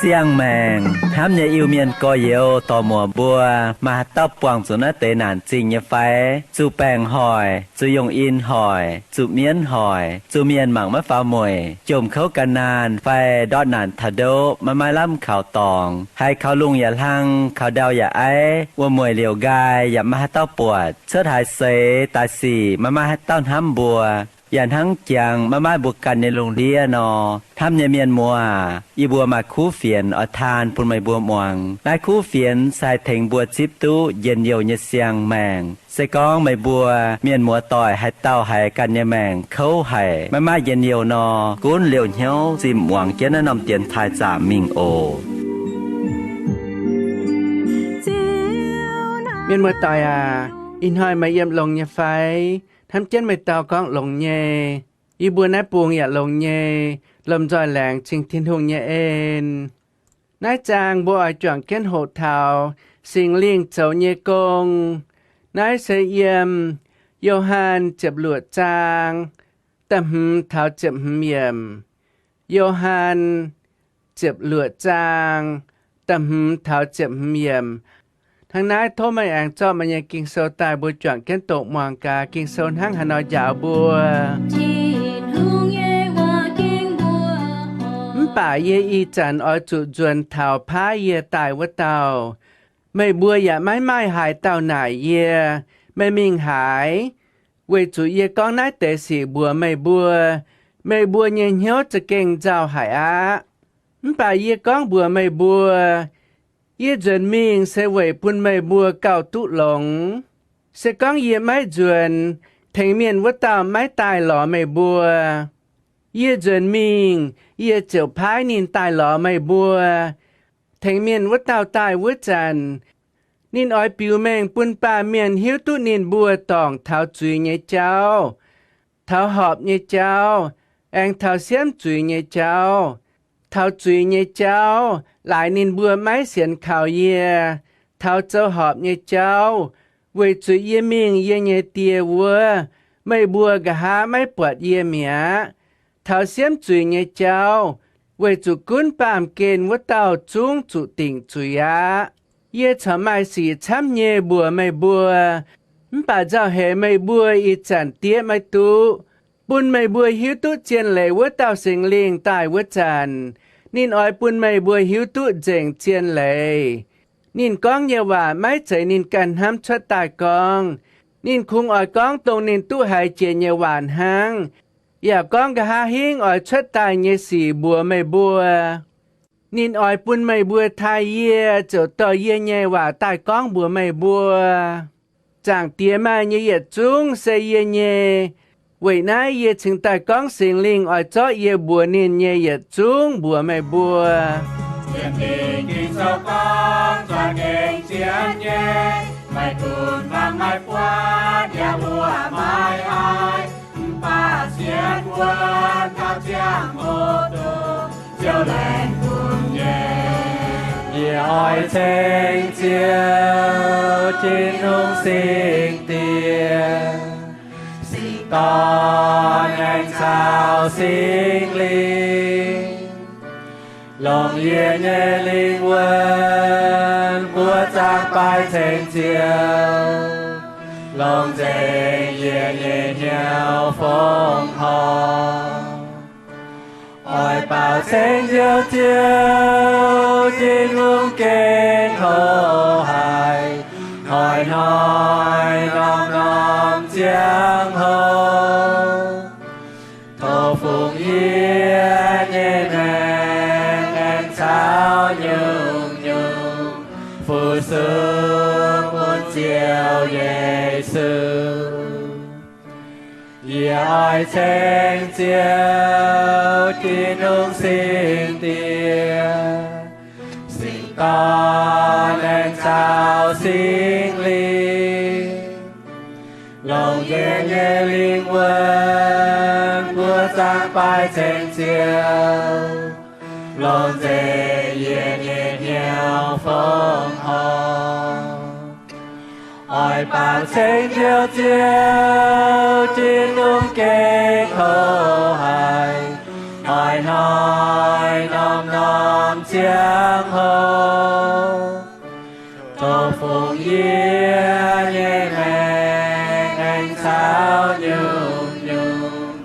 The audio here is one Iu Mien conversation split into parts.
Siang-maengc hnamv nyei Iu-Mienh gorx-youz dorc-muoc mbuo, maaih haaix dauh buangh zuqc naaiv deix naanc zingh nyei fai? Zuqc baengc hoic, zuqc yongh in hoic, zuqc mienv hoic, zuqc mienh mangc maiv faaux mueic, jomc kouv gan naanh fai ndortv naanc taux ndoqv maiv maaih lamh kaux dorngx, haiz kaux lungh yaac hlang, kaux ndau yaac aiv, wuom-mueic liouc nqaai yaac maiv maaih haaix dauh buatc, cuotv haaix seix daaih sic maiv maaih haaix dauh hnamv mbuo, yaac hnangv jangx maiv maaih mbuo ganh nyei lungh ndiev nor. Hnamv nyei mienh muoz, yie mbuo maaih kuv fienx oix taan bun meih mbuo muangx. Naaiv kuv fienx se haih tengx mbuo zipv duqv njien-youh nyei siang-maengc. Se gorngv meih mbuo mienh muoz-doic haaix dauh haiz ganh nyei maengc kouv haic, maiv maaih njien-youh nor, gunv liouh hnyouv zimh muangx jienv naaiv norm dienx taaih zaamc mingh oc. Mienh muoz-doic aac, ih hnoi meih yiem longx nyei fai? Hnamv jienv meih dau gorngv longx nyei. Yie mbuo naaiv bung yaac longx nyei, lomh nzoih laengz cing Tin-Hungh nyei en. Naaiv zaang mbuo oix juangc jienv hoqc taux Singx Lingh zoux nyei gong. Naaiv se yiem Yo^han ziepc luoqc zaang da'hmz taux ziepc hmz yiemc. Yo^han ziepc luoqc zaang da'hmz taux ziepc hmz yiemc. Hnangv naaiv tov meih aengx zorqv meih nyei Ging-Sou daaih mbuo juangc jienv doqc muangx gaax Ging-Sou hnangv haaix nor njaaux mbuo. Mv baac yie ih zanc oix zuqc nzuonx taux paaiv yie daaih wuov dauh. Meih mbuo yaac maiv maaih haaix dauh naaic yie, Meih mingh haaix? Weic zuqc yie gorngv naaiv deix sic mbuox meih mbuo, meih mbuo nyei hnyouv za'gengh nzauh haic aqv. Mv baac yie gorngv mbuox meih mbuo, yie nzuonx mingh se weic bun meih mbuo gauh duqv longx. Se gorngv yie maiv nzuonx, tengx mienh wuov dauh maiv daaih lorz meih mbuo. Yie nzuonx mingh, yie ziouc paaiv ninh daaih lorz meih mbuo. Tengx mienh wuov dauh daaih wuov zanc, ninh oix biux mengh bun baamh mienh hiuv duqv ninh mbuo dorngc taux zuiz nyei jauv, taux horpc nyei jauv, aengx taux siemv zuiz nyei jauv. Taux zuiz nyei jauv, laaix ninh mbuo maiv sienx kaux yie. Taux zoux horpc nyei jauv, weic zuqc yie mingh yie nyei Die wuov, meih mbuo nqa'haav maiv buatc yie mi'aqv. Taux siemv zuiz nyei jauv, weic zuqc gunv baamh gen wuov dauh zungv zuqc dingc zuiz aqv. Yie corc maaih sic camv nyei mbuox meih mbuo, mv baac nzauh heix meih mbuo ih zanc diev maiv duqv. Bun meih mbuo hiuv duqv zien leiz wuov dauh Singx Lingh daaih wuov zanc, ninh oix bun meih mbuo hiuv duqv nzengc zien leiz. Ninh gorngv nyei waac maiv zeiz ninh ganh hnamv cuotv daaih gorngv. Ninh kungx oix gorngv dongh ninh duqv haiz jiex nyei waac hnangv, yaac gorngv nqa'haav hingv oix cuotv daaih nyei sic mbuox meih mbuo. Ninh oix bun meih mbuo taaih yie ziouc dorh yie nyei waac daaih gorngv mbuox meih mbuo. Zaangc Diex maaih nyei yietc zungv se yie nyei. Weic naaiv yie cingx daaih gorngv Singx Lingh oix zorqv yie mbuox ninh nyei yietc zungv mbuox meih mbuo. Sienx Fingx Ging-Sou gorngv, zuangx gengh zien nyei, maiv gunv mangc maiv buatc yaac mbuo maiv haih, mv baac sienx wuonx taux ziangh hoc dongh Ziouv laengz bun nyei. Yie oix ceng Ziouv Tin-Hungh Singx Diex, Singx Dorn aengx caux Singx Lingh, longc yie nyei lingh wuonh buoqv zaangc baaix ceng Ziouv, longc nzengc yie nyei hnyouv fongc horc. Oix baaux ceng Ziouv, Ziouv Tin-Hungh gengh hoc haic, hnoi-hnoi norm-norm ziangh hoc. Tov fungx yie nyei maengc aengx caux nyungc-nyungc fu-sux bun Ziouv Yesu. Yie oix ceng Ziouv Tin-Hungh Singx Diex, Singx Dorn aengx caux Singx Lingh, longc yie nyei lingh wuonh buoqv zaangc baaix ceng Ziouv, longc nzengc yie nyei hnyouv fongc horc. Oix baaux ceng Ziouv, Ziouv Tin-Hungh gengh kouv haic, hnoi-hnoi norm-norm ziangh hoc. Tov fungx yie nyei maengc aengx caux nyungc-nyungc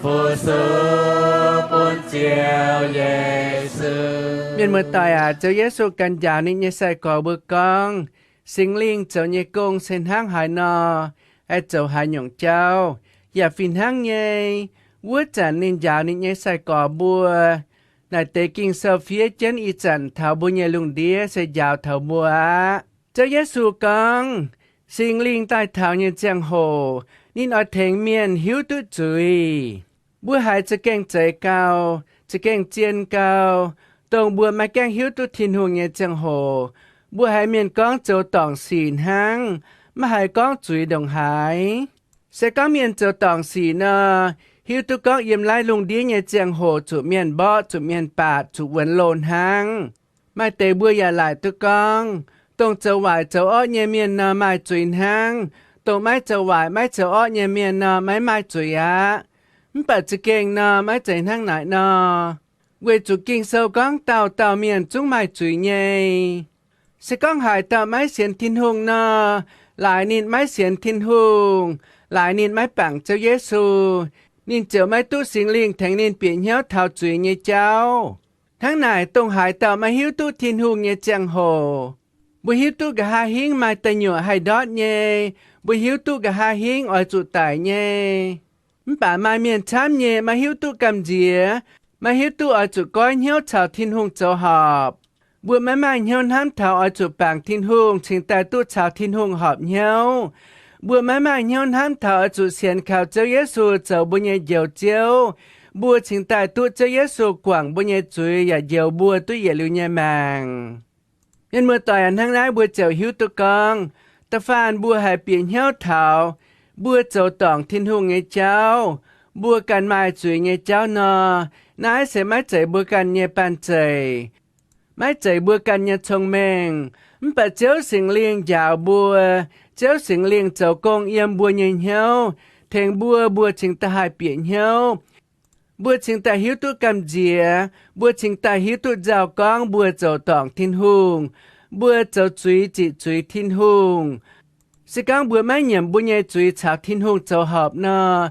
fu-sux bun Ziouv Yesu. Mienh muoz-doic aac, Ziouv Yesu ganh njaaux ninh nyei sai-gorx mbuo gorngv, Singx Lingh zoux nyei gong se hnangv haaix nor, haih zoux haaix nyungc jauv, yaac fih hnangv nyei, wuov zanc ninh njaaux ninh nyei sai-gorx mbuo. Naaic deix Ging-Sou fiev jienv ih zanc taux mbuo nyei lungh ndiev se njaaux taux mbuo aqv. Ziouv Yesu gorngv, Singx Lingh daaih taux nyei ziangh hoc, ninh oix tengx mienh hiuv duqv zuiz. Mbuo haiz za'gengh zeiz gau, za'gengh zien gau, dongh mbuo maiv gaengh hiuv duqv Tin-Hungh nyei ziangh hoc, mbuo haiz mienh gorngv zoux dorngc sic hnangv, maiv haiz gorngv zuiz ndongc haaix. Se gorngv mienh zoux dorngc sic nor, hiuv duqv gorngv yiem naaiv lungh ndiev nyei ziangh hoc zuqc mienh mborqv, zuqc mienh baatc, zuqc wuonx loh hnangv. Maaih deix mbuo yaac laaic duqv gorngv, dongh zoux waaic zoux orqv nyei mienh nor maaih zuiz hnangv, dongh maiv zoux waaic maiv zoux orqv nyei mienh nor maiv maaih zuiz aqv. Mv baac za'gengh nor maiv zeiz hnangv naaic nor. Weic zuqc Ging-Sou gorngv dauh dauh mienh zungv maaih zuiz nyei. Se gorngv haaix dauh maiv sienx Tin-Hungh nor, laaix ninh maiv sienx Tin-Hungh, laaix ninh maiv bangc Ziouv Yesu, ninh ziouc maiv duqv Singx Lingh tengx ninh bieqc hnyouv taux zuiz nyei jauv. Hnangv naaic, dongh haaix dauh maiv hiuv duqv Tin-Hungh nyei ziangh hoc, mbuo hiuv duqv nqa'haav hingv maaih da'nyuoqc haih ndortv nyei, mbuo hiuv duqv nqa'haav hingv oix zuqc daic nyei. Mv baac maaih mienh camv nyei maiv hiuv duqv gamh nziex, maiv hiuv duqv oix zuqc goiv hnyouv caux Tin-Hungh zoux horpc. Mbuo maiv maaih hnyouv hnamv taux oix zuqc bangc Tin-Hungh cingx daaih duqv caux Tin-Hungh horpc hnyouv. Mbuo maiv maaih hnyouv hnamv taux oix zuqc sienx kaux Ziouv Yesu zoux mbuo nyei Njoux Ziouv, mbuo cingx daaih duqv Ziouv Yesu guangc mbuo nyei zuiz yaac njoux mbuo duqv yietc liuz nyei maengc. Mienh muoz-doic aac, hnangv naaiv mbuo ziouc hiuv duqv gorngv, da'faanh mbuo haih bieqc hnyouv taux mbuo zoux dorngc Tin-Hungh nyei jauv, mbuo ganh maaih zuiz nyei jauv nor, naaiv se maiv zeiz mbuo ganh nyei banh zeic, maiv zeiz mbuo ganh nyei cong-mengh. Mv baac Ziouv Singx Lingh njaaux mbuo, Ziouv Singx Lingh zoux gong yiem mbuo nyei hnyouv, tengx mbuo, mbuo cingx daaih haih bieqc hnyouv. Mbuo cingx daaih hiuv duqv gamh nziex, mbuo cingx daaih hiuv duqv nzauh gorngv mbuo zoux dorngc Tin-Hungh, mbuo zoux zuiz ziqc zuiz Tin-Hungh. Se gorngv mbuo maiv nyiemc mbuo nyei zuiz caux Tin-Hungh zoux horpc nor,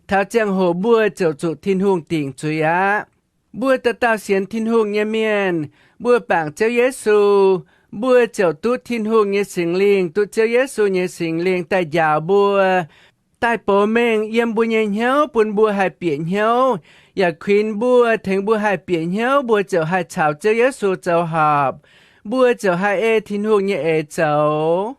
taux ziangh hoc mbuo ziouc zuqc Tin-Hungh dingc zuiz aqv. Mbuo dauh dauh sienx Tin-Hungh nyei mienh, mbuo bangc Ziouv Yesu, mbuo ziouc duqv Tin-Hungh nyei Singx Lingh, duqv Ziouv Yesu nyei Singx Lingh daaih njaaux mbuo, daaih boux mengh yiem mbuo nyei hnyouv bun mbuo haih bieqc hnyouv, yaac kuinx mbuo, tengx mbuo haih bieqc hnyouv, mbuo ziouc haih caux Ziouv Yesu zoux horpc. Mbuo ziouc haih ei Tin-Hungh nyei eix zoux.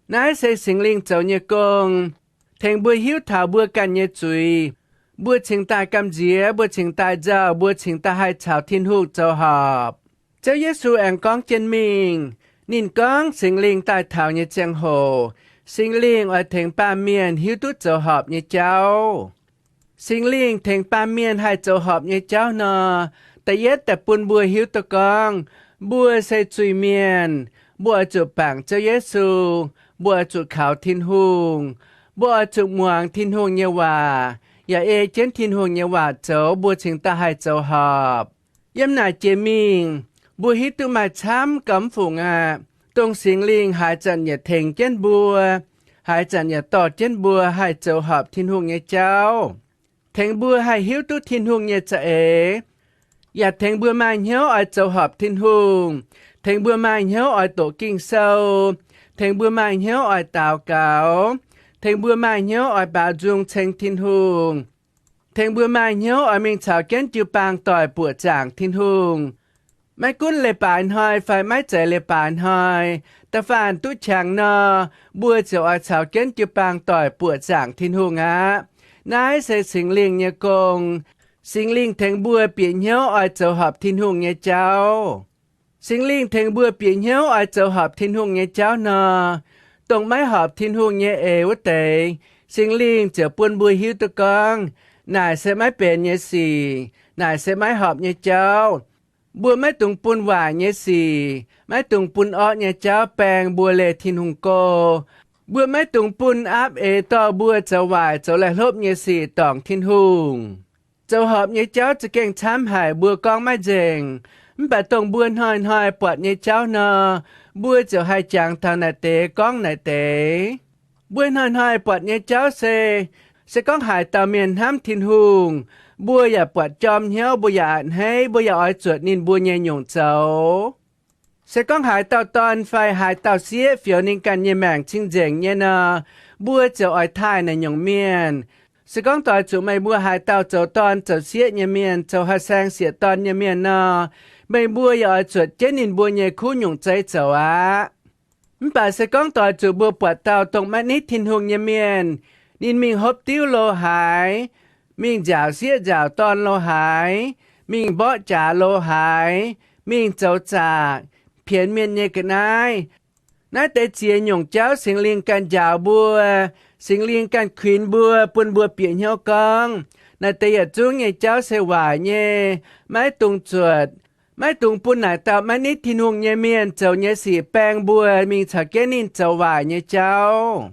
Naaiv se Singx Lingh zoux nyei gong, tengx mbuo hiuv taux mbuo ganh nyei zuiz. Mbuo cingx daaih gamh nziex, mbuo cingx daaih nzauh, mbuo cingx daaih haih caux Tin-Hungh zoux horpc. Ziouv Yesu aengx gorngv jienv mingh. Ninh gorngv Singx Lingh daaih taux nyei ziangh hoc, Singx Lingh oix tengx baamh mienh hiuv duqv zoux horpc nyei jauv. Singx Lingh tengx baamh mienh haih zoux horpc nyei jauv nor, da'yietv daaih bun mbuo hiuv duqv gorngv, mbuo se zuiz-mienh, mbuo oix zuqc bangc Ziouv Yesu, mbuo oix zuqc kaux Tin-Hungh, mbuo oix zuqc muangx Tin-Hungh nyei waac, yaac ei jienv Tin-Hungh nyei waac zoux, mbuo cingx daaih haih zoux horpc. Yiem naaic jiex mingh, mbuo hiuv duqv maaih camv gauh mv fungc aqv, dongh Singx Lingh haaix zanc yaac tengx jienv mbuo, haaix zanc yaac dorh jienv mbuo haih zoux horpc Tin-Hungh nyei jauv, tengx mbuo haih hiuv duqv Tin-Hungh nyei za'eix, yaac tengx mbuo maaih hnyouv oix zoux horpc Tin-Hungh, tengx mbuo maaih hnyouv oix doqc Ging-Sou, tengx mbuo maaih hnyouv oix daux gaux, tengx mbuo maaih hnyouv oix baaux nzung ceng Tin-Hungh, tengx mbuo maaih hnyouv oix mingh caux jienv jiu-baang doic buoqc zaangc Tin-Hungh. Maiv gunv leiz-baaix hnoi fai maiv zeiz leiz-baaix hnoi, da'faanh duqv qangx nor, mbuo ziouc oix caux jienv jiu-baang doic buoqc zaangc Tin-Hungh aqv. Naaiv se Singx Lingh nyei gong. Singx Lingh tengx mbuo bieqc hnyouv oix zoux horpc Tin-Hungh nyei jauv. Singx Lingh tengx mbuo bieqc hnyouv oix zoux horpc Tin-Hungh nyei jauv nor, dongh maiv horpc Tin-Hungh nyei eix wuov deix, Singx Lingh ziouc bun mbuo hiuv duqv gorngv, naaic se maiv benx nyei sic, naaic se maiv horpc nyei jauv. Mbuo maiv dungx bun waaic nyei sic, maiv dungx bun orqv nyei jauv baeng mbuo leih Tin-Hungh go. Mbuo maiv dungx bun aapv eix dorh mbuo zoux waaic zoux laih hlopv nyei sic dorngc Tin-Hungh. Zoux horpc nyei jauv za'gengh camv haic, mbuo gorngv maiv nzengc. Mv baac dongh mbuo hnoi-hnoi buatc nyei jauv nor, mbuo ziouc haih jangx taux naaic deix gorngv naaic deix. Mbuo hnoi-hnoi buatc nyei jauv se, se gorngv haaix dauh mienh hnamv Tin-Hungh, mbuo yaac buatc jorm hnyouv, mbuo yaac a'hneiv, mbuo yaac oix zuotc ninh mbuo nyei nyungc zoux. Se gorngv haaix dauh dorn fai haaix dauh sieqv fioux ninh ganh nyei maengc cing-nzengc nyei nor, mbuo ziouc oix taaih naaic nyungc mienh. Se gorngv doix zuqc meih mbuo haaix dauh zoux dorn zoux sieqv nyei mienh, zoux haaix saeng sieqv dorn nyei mienh nor, meih mbuo yaac oix zuotc jienv ninh mbuo nyei kuv nyungc zeiv zoux aqv. Mv baac se gorngv doix zuqc mbuo buatc dauh dongh maiv nitv Tin-Hungh nyei mienh, ninh mingh hopv diuv lo haaix, mingh nziaauc sieqv nziaauc dorn lo haaix, mingh mborqv jaax lo haaix, mingh zoux zaqc, pienx mienh nyei ga'naaiv, naaiv deix ziex nyungc jauv Singx Lingh ganh njaaux mbuo, Singx Lingh ganh kuinx mbuo, bun mbuo bieqc hnyouv gorngv, naaiv deix yietc zungv nyei jauv se waaic nyei, maiv dungx zuotc. Maiv dungx bun naaic dauh maiv nitv Tin-Hungh nyei mienh zoux nyei sic baeng mbuo mingh caux jienv ninh zoux waaic nyei jauv.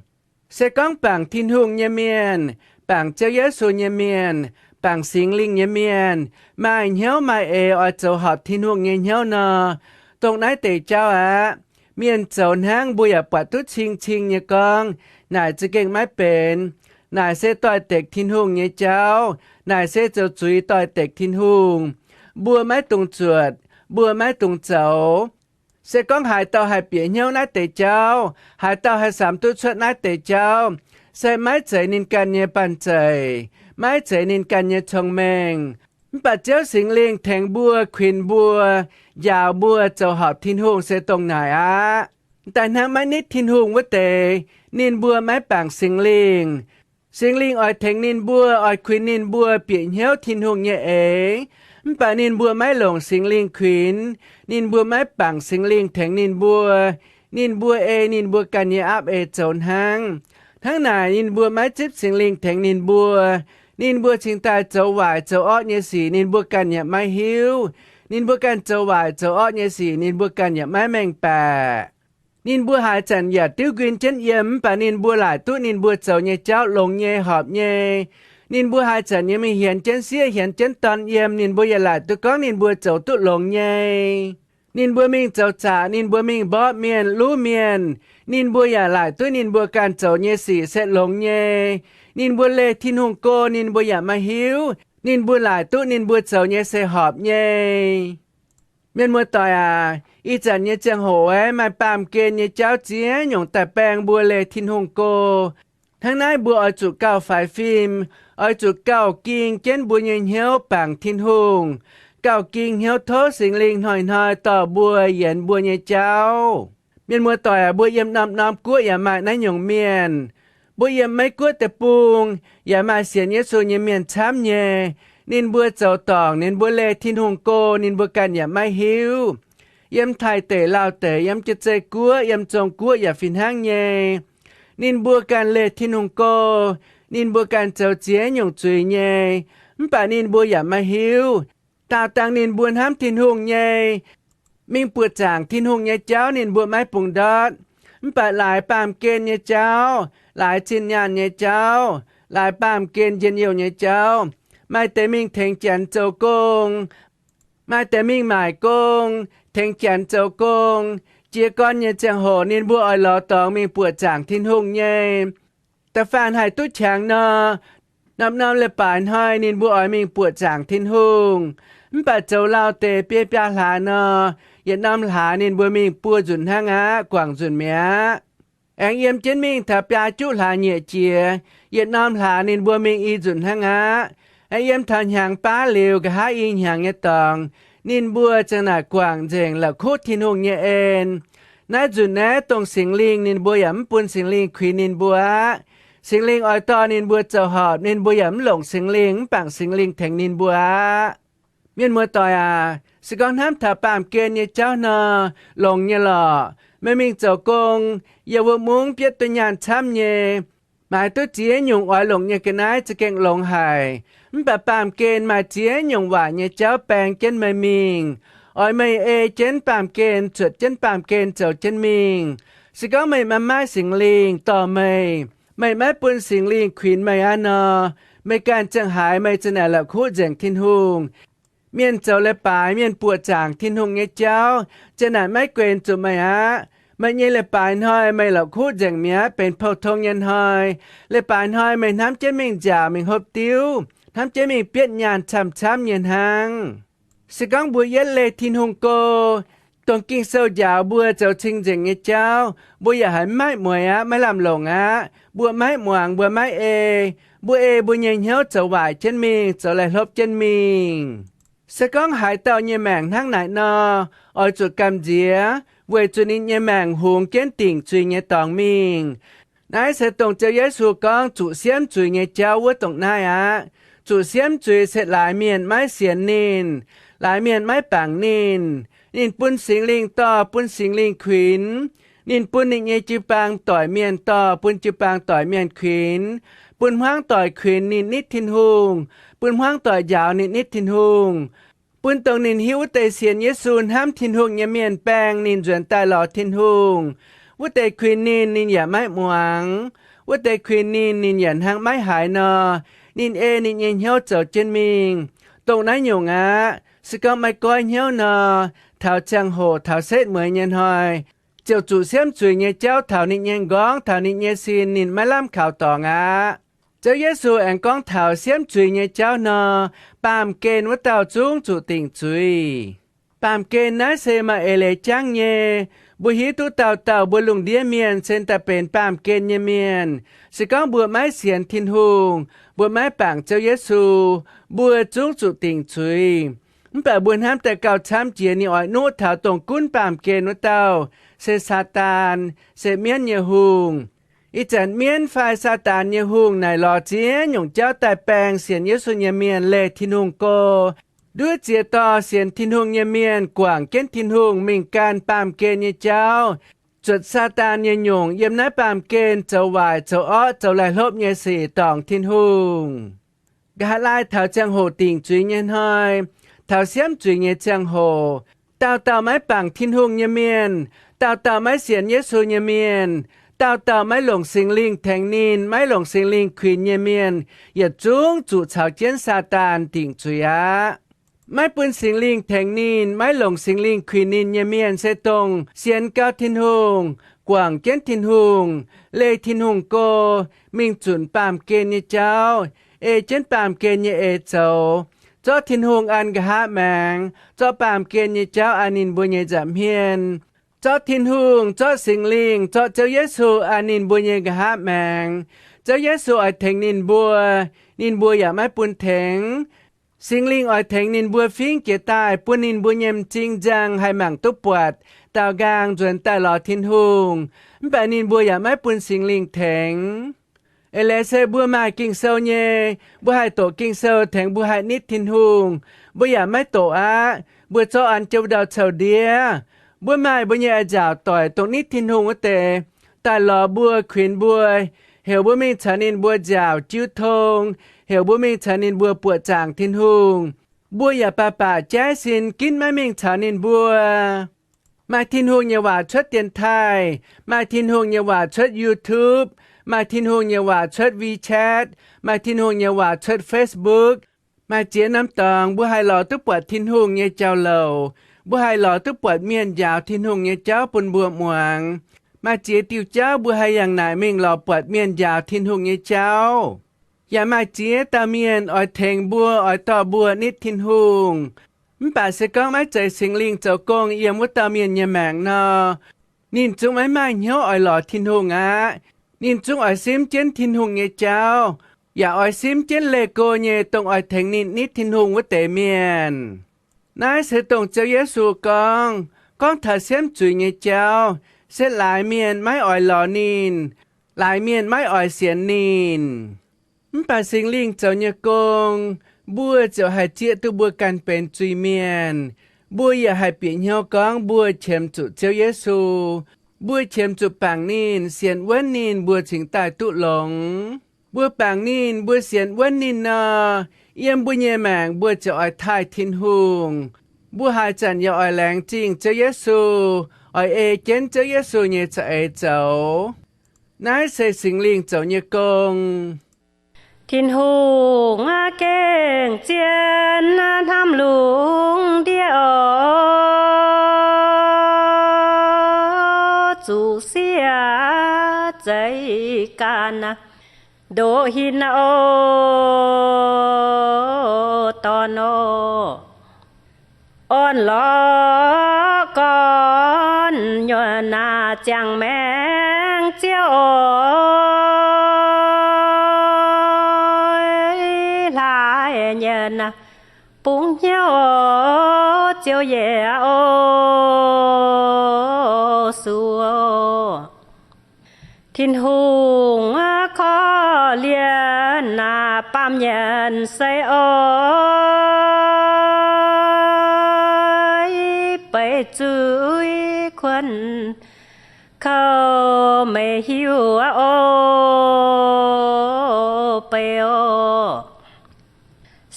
Se gorngv bangc Tin-Hungh nyei mienh, bangc Ziouv Yesu nyei mienh, bangc Singx Lingh nyei mienh, maaih hnyouv maaih eix oix zoux horpc Tin-Hungh nyei hnyouv nor, dongh naaiv deix jauv aqv. Mienh zoux hnangv, mbuo yaac buatc duqv cing-cing nyei gorngv, naaic za'gengh maiv benx. Naaic se doix-dekc Tin-Hungh nyei jauv. Naaic se zoux zuiz doix-dekc Tin-Hungh. Mbuo maiv dungx zuotc, mbuo maiv dungx zoux. Se gorngv haaix dauh haih bieqc hnyouv naaiv deix jauv, haaix dauh haih samx duqv cuotv naaiv deix jauv, se maiv zeiz ninh ganh nyei banh zeic, maiv zeiz ninh ganh nyei cong-mengh. Mv baac Ziouv Singx Lingh tengx mbuo, kuinx mbuo, njaaux mbuo zoux horpc Tin-Hungh se dongh naaic aqv. Daaih hnangv maiv nitv Tin-Hungh wuov deix, ninh mbuo maiv bangc Singx Lingh. Singx Lingh oix tengx ninh mbuo, oix kuinx ninh mbuo bieqc hnyouv Tin-Hungh nyei eix. Mv baac ninh mbuo maiv longc Singx Lingh kuinx, ninh mbuo maiv bangc Singx Lingh tengx ninh mbuo, ninh mbuo ei ninh mbuo ganh nyei aapv eix zoux hnangv. Hnangv naaic ninh mbuo maiv zipv Singx Lingh tengx ninh mbuo, ninh mbuo cingx daaih zoux waaic zoux orqv nyei sic ninh mbuo ganh yaac maiv hiuv. Ninh mbuo ganh zoux waaic zoux orqv nyei sic ninh mbuo ganh yaac maiv mengh baeqc. Ninh mbuo haaix zanc yaac diuv nquin jienv yiem, mv baac ninh mbuo laaic duqv ninh mbuo zoux nyei jauv longx nyei, horpc nyei. Ninh mbuo haaix zanc yaac mingh hienx jienv sieqv hienx jienv dorn yiem, ninh mbuo yaac laaic duqv gorngv ninh mbuo zoux duqv longx nyei. Ninh mbuo mingh zoux zaqc, ninh mbuo mingh mborqv mienh, luv mienh, ninh mbuo yaac laaic duqv ninh mbuo ganh zoux nyei sic se longx nyei. Ninh mbuo leih Tin-Hungh go, ninh mbuo yaac maiv hiuv. Ninh mbuo laaic duqv ninh mbuo zoux nyei se horpc nyei. Mienh muoz-doic aac, ih zanc nyei ziangh hoc aeqv, maaih baamh gen nyei jauv ziex nyungc daaih baeng mbuo leih Tin-Hungh go. Hnangv naaiv mbuo oix zuqc gauh faix fim, oix zuqc gauh ging jienv mbuo nyei hnyouv bangc Tin-Hungh, gauh ging hnyouv tov Singx Lingh hnoi-hnoi dorh mbuo yienx mbuo nyei jauv. Mienh muoz-doic aac, mbuo yiem norm-norm guoqv yaac maaih naaiv nyungc mienh. Mbuo yiem Meiv Guoqv deic-bung yaac maaih sienx Yesu nyei mienh camv nyei. Ninh mbuo zoux dorngc, ninh mbuo leih Tin-Hungh go, ninh mbuo ganh yaac maiv hiuv. Yiem Taiv deic, Lauv deic, yiem Jaa-Zei Guoqv, yiem Zong Guoqv yaac fih hnangv nyei. Ninh mbuo ganh leih Tin-Hungh go, ninh mbuo ganh zoux ziex nyungc zuiz nyei, mv baac ninh mbuo yaac maiv hiuv. Daauh dangh ninh mbuo hnamv Tin-Hungh nyei, mingh buoqc zaangc Tin-Hungh nyei jauv ninh mbuo maiv bungx ndortv. Mv baac laaix baamh gen nyei jauv, laaix zinh nyaanh nyei jauv, laaix baamh gen njien-youh nyei jauv, maaih deix mingh tengx Janx zoux gong, maaih deix mingh maaic gong, tengx Janx zoux gong. Jiez gorn nyei ziangh hoc ninh mbuo oix lorz dorngx mingh buoqc zaangc Tin-Hungh nyei. Da'faanh haih duqv qangx nor, norm-norm leiz-baaix hnoi ninh mbuo oix mingh buoqc zaangc Tin-Hungh. Mv baac zoux lauh deix biei biaa hlaax nor, yietc norm hlaax ninh mbuo mingh buo nzunc hnangv aqv, guangc nzunc mi'aqv. Aengx yiem jienv mingh taux biaa juqv hlaax nyieqc jiex, yietc norm hlaax ninh mbuo mingh i nzunc hnangv aqv. Aengx yiem taux hnyangx baav liuz, nqa'haav i hnyangx nyei dorngx, ninh mbuo ziang naaic guangc nzengc la'kuqv Tin-Hungh nyei en. Naaiv nzunc naaiv dongh Singx Lingh, ninh mbuo yaac mv bun Singx Lingh kuinx ninh mbuo aqv. Singx Lingh oix dorh ninh mbuo zoux horpc, ninh mbuo yaac mv longc Singx Lingh, mv bangc Singx Lingh tengx ninh mbuo aqv. Mienh muoz-doic aac, se gorngv hnamv taux baamh gen nyei jauv nor, longx nyei lorqc. Meih mingh zoux gong, yiem wuov mungv bietv duqv nyaanh camv nyei, maaiz duqv ziex nyungc oix longc nyei ga'naaiv za'gengh longx haic. Mv baac baamh gen maaih ziex nyungc waaic nyei jauv baeng jienv meih mingh. oix meih ei jienv baamh gen, zuotc jienv baamh gen zoux jienv mingh. Se gorngv meih maiv maaih Singx Lingh dorh meih, meih maiv bun Singx Lingh kuinx meih aqv nor, meih ganh ziangh haaix meih za'naaic la'kuqv nzengc Tin-Hungh. Mienh zoux leiz-baaix, mienh buoqc zaangc Tin-Hungh nyei jauv, za'naaic maiv guenx zuqc meih aqv. Meih nyei leiz-baaix hnoi meih la'kuqv nzengc mi'aqv, benx pou-tong nyei hnoi. Leiz-baaix hnoi meih hnamv jienv mingh nziaauc mingh hopv diuv, hnamv jienv mingh bietv nyaanh camv-camv nyei hnangv. Se gorngv mbuo yietv leih Tin-Hungh go, dongh Ging-Sou njaaux mbuo zoux cing-nzengc nyei jauv, mbuo yaac haiz maiv mueiz aqv, maiv lamh longc aqv. Mbuo maiv muangx, mbuo maiv ei. Mbuo ei mbuo nyei hnyouv zoux waaic jienv mingh, zoux laih hlopv jienv mingh. Se gorngv haaix dauh nyei maengc hnangv naaic nor, oix zuqc gamh nziex, weic zuqc ninh nyei maengc hungx jienv dingc zuiz nyei dorngx mingh. Naaiv se dongh Ziouv Yesu gorngv zuqc siemv zuiz nyei jauv wuov dongh naaiv aqv. Zuqc siemv zuiz se laaix mienh maiv sienx ninh, laaix mienh maiv bangc ninh. Ninh bun Singx Lingh dorh, bun Singx Lingh kuinx. Ninh bun ninh nyei jiu-baang doic mienh dorh, bun jiu-baang doic mienh kuinx, bun hmuangv doic kuinx ninh nitv Tin-Hungh, bun hmuangv doic njaaux ninh nitv Tin-Hungh, bun dongh ninh hiuv wuov deix sienx Yesu hnamv Tin-Hungh nyei mienh baeng ninh nzuonx daaih lorz Tin-Hungh. Wuov deix kuinx ninh, ninh yaac maiv muangx. Wuov deix kuinx ninh, ninh yaac hnangv maiv haiz nor, ninh ei ninh nyei hnyouv zoux jienv mingh. Dongh naaiv nyungc aqv. Se gorngv maiv goiv hnyouv nor, taux ziangh hoc taux setv mueiz nyei hnoi, ziouc zuqc siemv zuiz nyei jauv taux ninh nyei nqorngv, taux ninh nyei sin, ninh maiv lamh kaux dorngx aqv. Ziouv Yesu aengx gorngv taux siemv zuiz nyei jauv nor, baamh gen wuov dauh zungv zuqc dingc zuiz. Baamh gen naaiv se maaih eix leiz jangv nyei. Mbuo hiuv duqv dauh dauh mbuo lungh ndiev mienh se daaih benx baamh gen nyei mienh. Se gorngv mbuo maiv sienx Tin-Hungh, mbuo maiv bangc Ziouv Yesu, mbuo zungv zuqc dingc zuiz. Mv baac mbuo hnamv daaih gauh camv jiex ninh oix nuqv taux dongh gunv baamh gen wuov dauh, se Saadaan, se mienv nyei hungh. Ih zanc mienv fai Saadaan nyei hungh naaic lorz ziex nyungc jauv daaih baeng sienx Yesu nyei mienh leih Tin-Hungh go. Nduov ziex dorh sienx Tin-Hungh nyei mienh guangc jienv Tin-Hungh mingh gan baamh gen nyei jauv, zuotc Saadaan nyei nyungc yiem naaiv baamh gen zoux waaic, zoux orqv, zoux laih hlopv nyei sic dorngc Tin-Hungh. Nqa'haav laai taux ziangh hoc dingc zuiz nyei hnoi, taux siemv zuiz nyei ziangh hoc, dauh dauh maiv bangc Tin-Hungh nyei mienh, dauh dauh maiv sienx Yesu nyei mienh, dauh dauh maiv longc Singx Lingh tengx ninh, maiv longc Singx Lingh kuinx nyei mienh, yietc zungv zuqc caux jienv Saadaan dingc zuiz aqv. Maiv bun Singx Lingh tengx ninh, maiv longc Singx Lingh kuinx ninh nyei mienh se dongh sienx gau Tin-Hungh, guangc jienv Tin-Hungh, leih Tin-Hungh go, mingh zunc baamh gen nyei jauv, ei jienv baamh gen nyei eix zoux, zorqv Tin-Hungh an nqa'haav maengx, zorqv baamh gen nyei jauv an ninh mbuo nyei nza'hmien, zorqv Tin-Hungh, zorqv Singx Lingh, zorqv Ziouv Yesu an ninh mbuo nyei nqa'haav maengx. Ziouv Yesu oix tengx ninh mbuo, ninh mbuo yaac maiv bun tengx. Singx Lingh oix tengx ninh mbuo fingx jiex daaih, bun ninh mbuo nyei m'zing nzang haih mangc duqv buatc, daaux nqaang nzuonx daaih lorz Tin-Hungh. Mv baac ninh mbuo yaac maiv bun Singx Lingh tengx. Eix leiz se mbuo maaih Ging-Sou nyei, mbuo haih doqc Ging-Sou tengx mbuo haih nitv Tin-Hungh. Mbuo yaac maiv doqc aqv. Mbuo zorqv an jienv wuov dauh cou-ndiev. Mbuo maaih mbuo nyei a'nziaauc doic dongh nitv Tin-Hungh wuov deix daaih lorz mbuo, kuinx mbuo, heuc mbuo mingh caux ninh mbuo nziaauc jiu tong, heuc mbuo mingh caux ninh mbuo buoqc zaangc Tin-Hungh. Mbuo yaac baac baac jaiv sin ginv maiv mingh caux ninh mbuo. Maaih Tin-Hungh nyei waac cuotv dienx taaih, maaih Tin-Hungh nyei waac cuotv YouTube, maaih Tin-Hungh nyei waac cuotv WeChat, maaih Tin-Hungh nyei waac cuotv Facebook. Maaih ziex norm dorngx mbuo haih lorz duqv buatc Tin-Hungh nyei jauv-louc, mbuo haih lorz duqv buatc mienh njaaux Tin-Hungh nyei jauv bun mbuo muangx. Maaih ziex diuh jauv mbuo haih yangh naaic mingh lorz buatc mienh njaaux Tin-Hungh nyei jauv. Yaac maaih ziex dauh mienh oix tengx mbuo, oix dorh mbuo nitv Tin-Hungh. Mv baac se gorngv maiv zeiz Singx Lingh zoux gong yiem wuov dauh mienh nyei maengc nor, ninh zungv maiv maaih hnyouv oix lorz Tin-Hungh aqv. Ninh zungv oix simv jienv Tin-Hungh nyei jauv, yaac oix simv jienv leih go nyei dongh oix tengx ninh nitv Tin-Hungh wuov deix mienh. Naaiv se dongh Ziouv Yesu gorngv, gorngv taux siemv zuiz nyei jauv, se laaix mienh maiv oix lorz ninh, laaix mienh maiv oix sienx ninh. Mv baac Singx Lingh zoux nyei gong, mbuo ziouc haih zieqv duqv mbuo ganh benx zuiz-mienh. Mbuo yaac haih bieqc hnyouv gorngv mbuo qiemx zuqc Ziouv Yesu. Mbuo qiemx zuqc bangc ninh, sienx wuonv ninh, mbuo cingx daaih duqv longx. Mbuo bangc ninh, mbuo sienx wuonv ninh nor, yiem mbuo nyei maengc mbuo ziouc oix taaih Tin-Hungh. Mbuo haaix zanc yaac oix laengz zingh Ziouv Yesu, oix ei jienv Ziouv Yesu nyei za'eix zoux. Naaiv se Singx Lingh zoux nyei gong. Tin-Hungh gengh zien hnamv lungh ndiev oc, zuqc siev zeiz ganh ndoqv hinc oc, dorn oc. Orn-lorqc gorn nyuonh naaic ziangh maengx Ziouv oc, hlaaix nyei naaic bungx hnyouv oc, Ziouv yie oc, Yesu oc. Tin-Hungh korv-lienh naaic baamh nyanc sei oc, beiv zuiz kuonx kouv meih hiuv oc, beiv oc.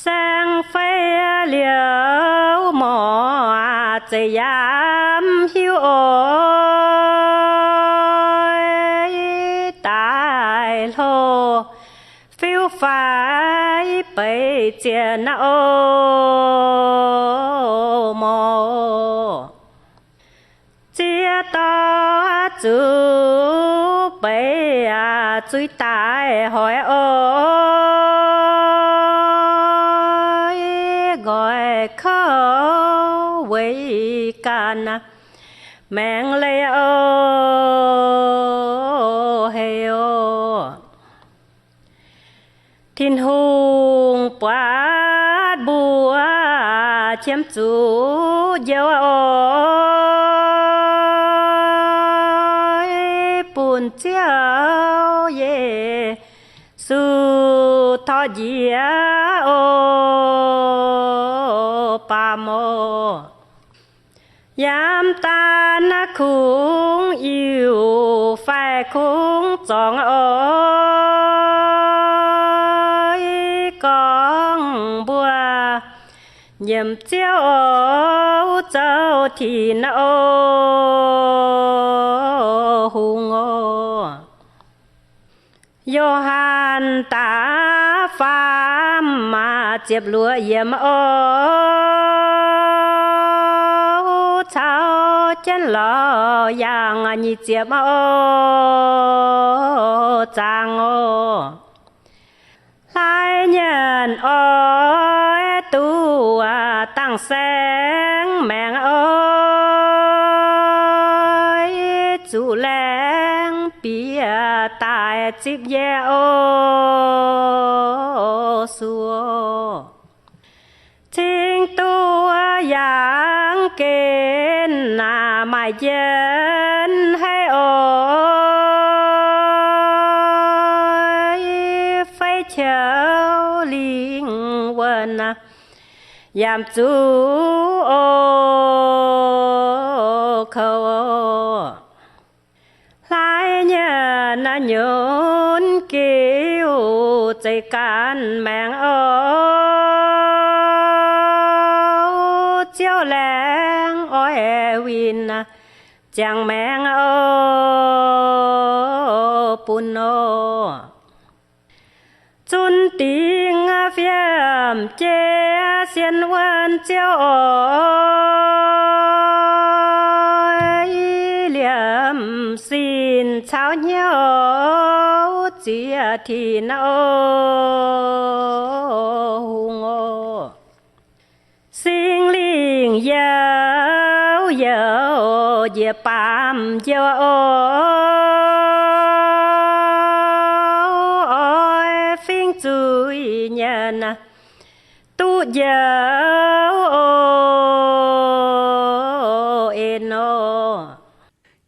Saeng fei liuz morc zeiv yaac hiuv oc, daaih hlo fiuv-faix beiv zien oc, morc ziex dauh zuqc beiv zuiz daaih hoic oc, nqoi kouv weic ganh maengx leih oc, hei oc. Tin-Hungh buatc mbuo qiemx zuqc njoux oc, bun Ziouv Yesu torqv njiec oc, baamh oc. Yaac daan naaiv kungx iu fai kungx zorngx oc, gorngv mbuo nyiemc Ziouv oc, zoux tinx oc, hungh oc. Yo^han da'faam ziepc luoqc yiemc oc, caux jienv lorz yangh nyic ziepc oc, zaang oc. Hlaaix nyienh oix duqv dangh saeng maengx oc, zuqc laengz bieqc daaih zipv nyei oc, Yesu. Cingx duqv yangh gen naaic maaih njien haic oc, fei qiouc lingh wuonh yaac zuqc oc, kouv oc. Hlaaix nyienh nyunc giuv zeiz ganh maengx oc, Ziouv laengz oix winh ziangh maengx oc, bun oc. Zunv dingc fiem jeiv sien wuonh Ziouv oc, liemh sin caux hnyouv ziex tinx oc, hungh oc. Singx Lingh youc youc njiec baamh njoux oc, oix fingx zuiz nyienh duqv njoux oc, en oc.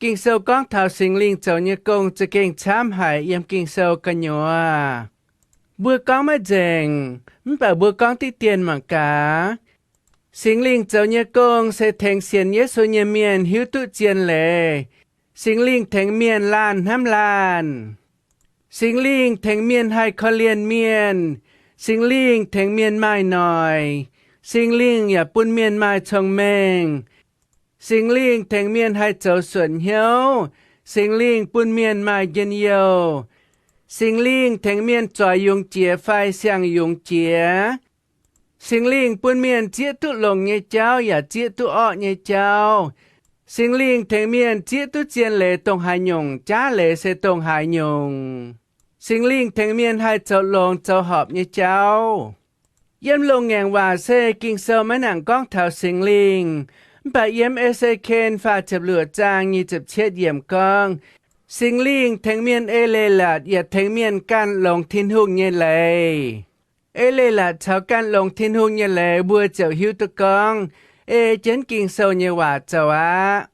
Ging-Sou gorngv taux Singx Lingh zoux nyei gong za'gengh camv haic yiem Ging-Sou gu'nyuoz. Mbuo gorngv maiv nzengc, mv baac mbuo gorngv diqv dien mangc gaax. Singx Lingh zoux nyei gong se tengx sienx Yesu nyei mienh hiuv duqv zien leiz. Singx Lingh tengx mienh laanh hnamv laanh. Singx Lingh tengx mienh haih korv-lienh mienh. Singx Lingh tengx mienh maaih noic. Singx Lingh yaac bun mienh maaih cong-mengh. Singx Lingh tengx mienh haih zoux suonc hnyouv. Singx Lingh bun mienh maaih njien-youh. Singx Lingh tengx mienh zoix yungz jiex fai siang-yungz jiex. Singx Lingh bun mienh zieqv duqv longx nyei jauv yaac zieqv duqv orqv nyei jauv. Singx Lingh tengx mienh zieqv duqv zien leiz dongh haaix nyungc, jaav leiz se dongh haaix nyungc. Singx Lingh tengx mienh haih zoux longx zoux horpc nyei jauv. Yiem loz-ngaengc waac se Ging-Sou maiv nangc gorngv taux Singx Lingh, mv baac yiem E^se^ken faah ziepc luoqc zaang nyic ziepc cietv yiemc gorngv, Singx Lingh tengx mienh ei leiz-latc yaac tengx mienh ganh longx Tin-Hungh nyei leiz. Ei leiz-latc caux ganh longx Tin-Hungh nyei leiz mbuo ziouc hiuv duqv gorngv ei jienv Ging-Sou nyei waac zoux aqv.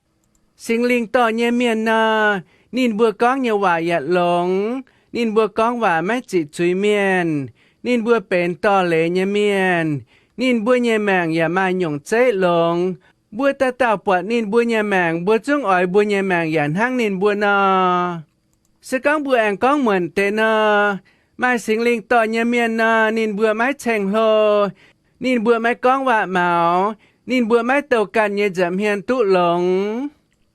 Singx Lingh dorh nyei mienh nor, ninh mbuo gorngv nyei waac yaac longx. Ninh mbuo gorngv waac maiv ziqc zuiz mienh. Ninh mbuo benx dorh leiz nyei mienh. Ninh mbuo nyei maengc yaac maaih nyungc zeiv longx. Mbuo dauh dauh buatc ninh mbuo nyei maengc, mbuo zungv oix mbuo nyei maengc yaac hnangv ninh mbuo nor. Se gorngv mbuo aengx gorngv muonc deix nor, maaih Singx Lingh dorh nyei mienh nor, ninh mbuo maiv ceng-hlo, ninh mbuo maiv gorngv waac-maux, ninh mbuo maiv douh ganh nyei nza'hmien duqv longx,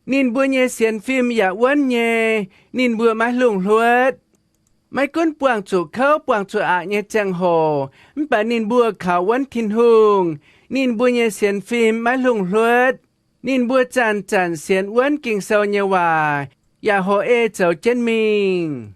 ninh mbuo nyei sienx fim yaac wuonv nyei, ninh mbuo maiv hlungh hluotv. Maiv gunv buangh zuqc kouv buangh zuqc aqc nyei ziangh hoc, mv baac ninh mbuo kaux wuonv Tin-Hungh. Ninh mbuo nyei sienx fim maiv hlungh hluotv. Ninh mbuo zanc-zanc sienx wuonv Ging-Sou nyei waac, yaac hoqc ei zoux jienv mingh.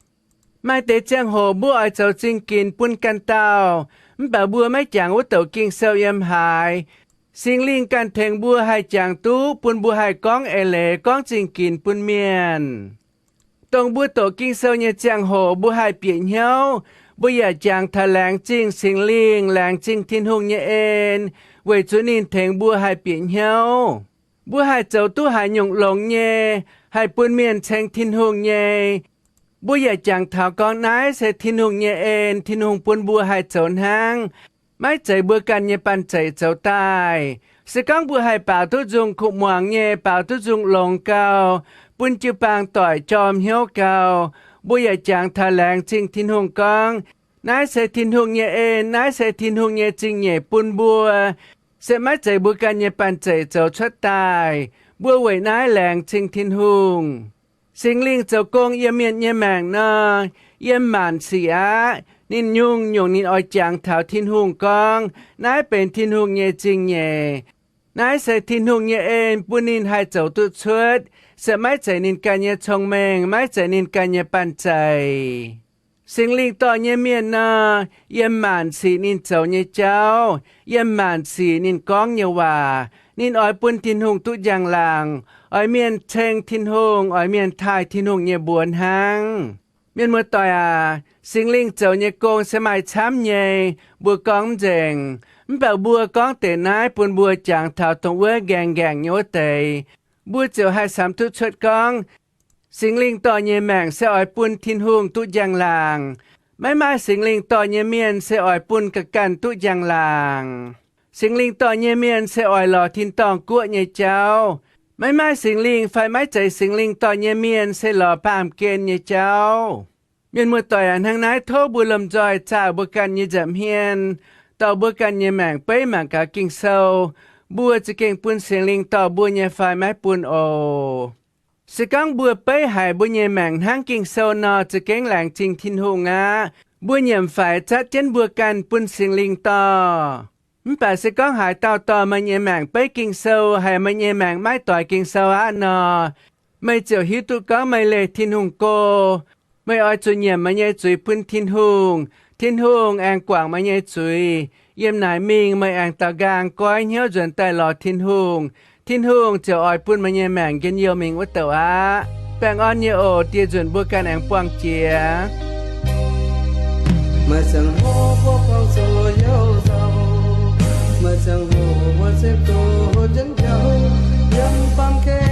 Maaih deix ziangh hoc mbuo oix zoux zingh ginx bun ganh dauh, mv baac mbuo maiv jangx wuov douc Ging-Sou yiem haaix. Singx Lingh ganh tengx mbuo haih jangx duqv, bun mbuo haih gorngv eix leiz, gorngv zingh ginx bun mienh. Dongh mbuo doqc Ging-Sou nyei ziangh hoc mbuo haih bieqc hnyouv, mbuo yaac jangx taux laengz zingh Singx Lingh, laengz zingh Tin-Hungh nyei en, weic zuqc ninh tengx mbuo haih bieqc hnyouv. Mbuo haih zoux duqv haaix nyungc longx nyei, haih bun mienh ceng Tin-Hungh nyei, mbuo yaac jangx taux gorngv naaiv se Tin-Hungh nyei en, Tin-Hungh bun mbuo haih zoux hnangv. Maiv zeiz mbuo ganh nyei banh zeic zoux daaih. Se gorngv mbuo haih baaux duqv nzung kuv muangx nyei, baaux duqv nzung longx gau, bun jiu-baang doic jorm hnyouv gau, mbuo yaac jangx taux laengz zingh Tin-Hungh gorngv, naaiv se Tin-Hungh nyei en, naaiv se Tin-Hungh nyei zingh nyeic bun mbuo, se maiv zeiz mbuo ganh nyei banh zeic zoux cuotv daaih. Mbuo weic naaiv laengz zingh Tin-Hungh. Singx Lingh zoux gong yiem mienh nyei maengc nor, yiem maanc sic aqv. Ninh nyungc-nyungc ninh oix jangx taux Tin-Hungh gorngv, naaiv benx Tin-Hungh nyei zingh nyeic. Naaiv se Tin-Hungh nyei en bun ninh haih zoux duqv cuotv, se maiv zeiz ninh ganh nyei cong-mengh, maiv zeiz ninh ganh nyei banh zeic. Singx Lingh dorh nyei mienh nor, yiem maanc sic ninh zoux nyei jauv, yiem maanc sic ninh gorngv nyei waac, ninh oix bun Tin-Hungh duqv njang-laangc, oix mienh ceng Tin-Hungh, oix mienh taaih Tin-Hungh nyei mbuox hnangv. Mienh muoz-doic aac, Singx Lingh zoux nyei gong se maaih camv nyei, mbuo gorngv mv nzengc. Mv baac mbuo gorngv deix naaiv bun mbuo jangx taux dongh wuov nqaengc nqaengc nyei wuov deix, mbuo ziouc haih samx duqv cuotv gorngv, Singx Lingh dorh nyei maengc se oix bun Tin-Hungh duqv njang-laangc. Maiv maaih Singx Lingh dorh nyei mienh se oix bun ga'ganh duqv njang-laangc. Singx Lingh dorh nyei mienh se oix lorz tin-dorngh guoqv nyei jauv. Maiv maaih Singx Lingh fai maiv zeiz Singx Lingh dorh nyei mienh se lorz baamh gen nyei jauv. Mienh muoz-doic aac, hnangv naaiv tov mbuo lomh nzoih zaah mbuo ganh nyei nza'hmien, dorh mbuo ganh nyei maengc beiv mangc gaax Ging-Sou, mbuo za'gengh bun Singx Lingh dorh mbuo nyei fai maiv bun oc. Se gorngv mbuo beiv haiz mbuo nyei maengc hnangv Ging-Sou nor, za'gengh laengz zingh Tin-Hungh aqv. Mbuo nyiemc faix zatv jienv mbuo ganh bun Singx Lingh dorh. Mv baac se gorngv haaix dauh dorh meih nyei maengc beiv Ging-Sou, haiz meih nyei maengc maiv doix Ging-Sou aqv nor, meih ziouc hiuv duqv gorngv meih leih Tin-Hungh go. Meih oix zuqc nyiemc meih nyei zuiz bun Tin-Hungh. Tin-Hungh aengx guangc meih nyei zuiz. Yiem naaic mingh meih aengx daaux nqaang goiv hnyouv nzuonx daaih lorz Tin-Hungh. Tin-Hungh ziouc oix bun meih nyei maengc njien-youh mingh wuov douc aqv. Baengh orn nyei oc. Dieh nzunc mbuo ganh aengx buangh jiex. Maaih ziangh hoc mbuo buangh zuqc hnyouv nzauh, maaih ziangh hoc mbuo se gox jienv jauv, yiem baamh gen